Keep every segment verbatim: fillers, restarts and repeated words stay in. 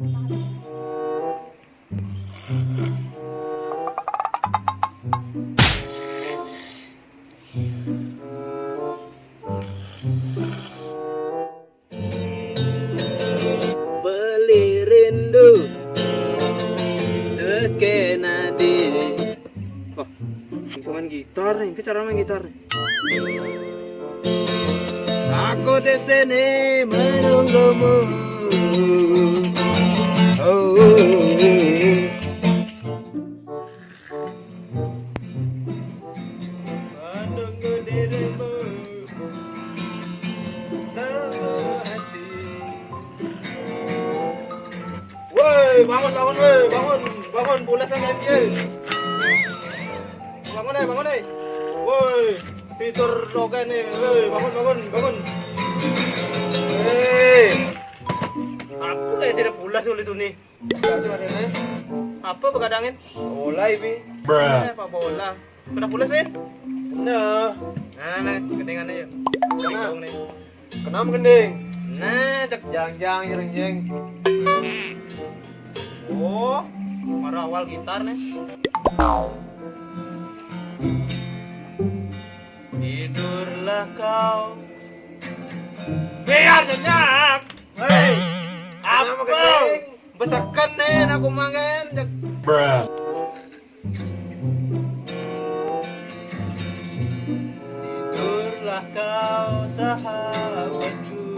Beli rindu tekena di. Wah, bisa main gitar nih. Ini cara main gitar nih. Aku di sini menunggumu. Oh. Menunggu dirimu sepenuh hati. Woi, bangun, bangun, woi, bangun, bangun, pulas kan dia. Bangun, eh, bangun, eh. Woi, tidur roke nih, woi, bangun, bangun, bangun. Eh, aku kayak tidak pulas oleh itu nih. Apa begadangin? Bola ini. Eh, apa bola? Kena pulas, Win? Nah. Nah, nah, gendingan aja. Nah. Gending nih. Kenapa gending? Nah, cek. Jang, jang, jreng, jeng. Oh, baru awal gitar nih. Tidurlah kau. Biar nyenyak. Hei, apa? Besekan nih, aku mangen. Tidurlah kau, sahabatku.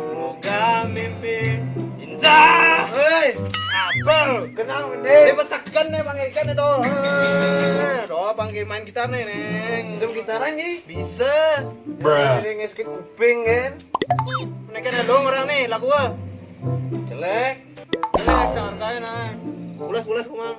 Semoga mimpi indah. Hei, apa? Kenapa nih? Besekan nih, Bang Ikan, aduh. Aduh, Bang main gitar nih, Neng. Bisa gitaran nih? Bisa. Ini nges ke kuping kan. Ini kan ada orang nih, lagu ah. Jelek. Jelek, seharganya nah. Pulas-pulas kumang.